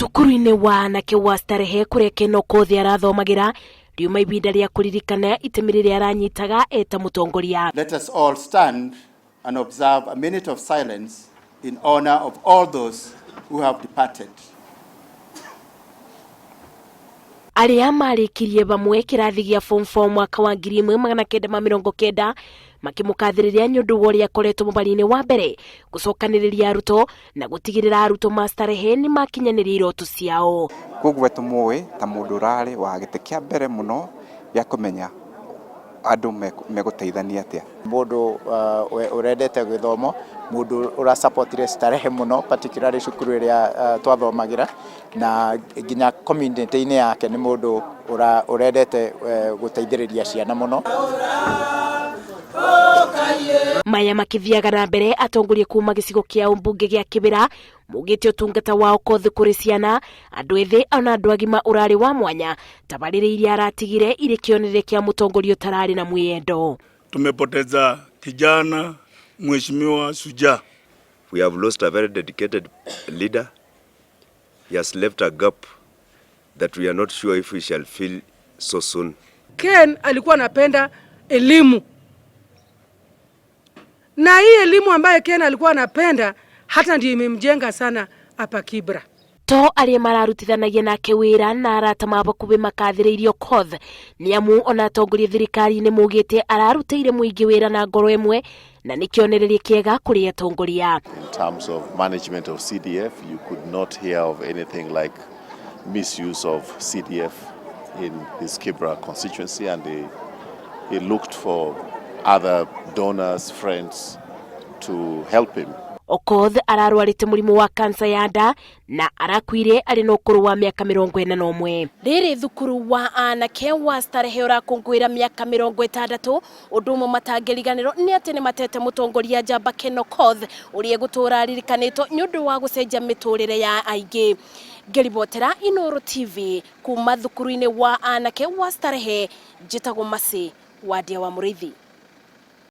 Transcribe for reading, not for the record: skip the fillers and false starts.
Cukuru-inĩ wa anake wa Starehe kũrĩa Ken Okoth arathomagĩra riuma ibinda rĩa kũririkana itemi rĩrĩa aranyitaga eta mũtongoria. Let us all stand and observe a minute of silence in honor of all those who have departed. Arĩa marĩkirie vamwe kĩrathi gĩa form 4 mwaka wa 1990 makĩmũkathĩrĩria nĩ ũndũ wa ũrĩa akoretwo mũbari-inĩ wa mbere gũcokanĩrĩria arutwo na gũtigĩrĩra arutwo ma Starehe nĩ makinyanĩria iroto ciao. Koguo tũmũĩ ta mũndũ ũrarĩ wa gĩtĩ kĩa mbere mũno gĩa kũmenya andũ megũteithania atĩa. Mũndũ ũrendete gĩthomo, mũndũ ũrasupportire Starehe mũno particularly cukuru ĩrĩa twathomagĩra na nginya community-inĩ yake nĩ mũndũ ũrendete gũteithĩrĩria ciana mũno. Maya makĩthiaga na mbere atongoria kuma gĩcigo kĩa ũmbunge gĩa Kĩbĩra maugĩte ũtungata wa Okoth kũrĩ ciana, andũ ethĩ ona andũ agima ũrarĩ wa mwanya, tabarĩra iria aratigire irĩ kĩonereria kĩa mũtongoria ũtararĩ na mwĩyendo. Tumepoteza kijana mheshimiwa shujaa. We have lost a very dedicated leader. He has left a gap that we are not sure if we shall fill so soon. Ken alikuwa anapenda elimu, na hii elimu ambayo Ken alikuwa anapenda hata ndio imemjenga sana hapa Kibra. To arĩa mararutithanagia nake wĩra na arata ma bakuhĩ makathĩrĩirie Okoth nĩ amu ona atongoria thirikari-inĩ maugĩte ararutĩire mũingĩ wĩra na ngoro ĩmwe na nĩ kĩonereria kĩega kũrĩ atongoria. In terms of management of CDF, you could not hear of anything like misuse of CDF in his Kibra constituency, and he looked for other donors, friends to help him. Okoth ararwarĩte mũrimũ wa kansa ya nda na arakuire arĩ na ũkũrũ wa mĩaka 41. Rĩrĩ thukuru wa anake wa Starehe ũrakũngũĩra mĩaka 60, ũndũ ũmwe matangĩriganĩrwo nĩ atĩ nĩ matete mũtongoria njamba Ken Okoth ũrĩa egũtũra aririkanĩtwo nĩ ũndũ wa gũcenjia mĩtũrĩre ya aingĩ. Ngĩribotera Inooro TV kuma thukuru-inĩ wa anake wa Starehe, njĩtagwo Mercy Wandia wa Mũrĩithi.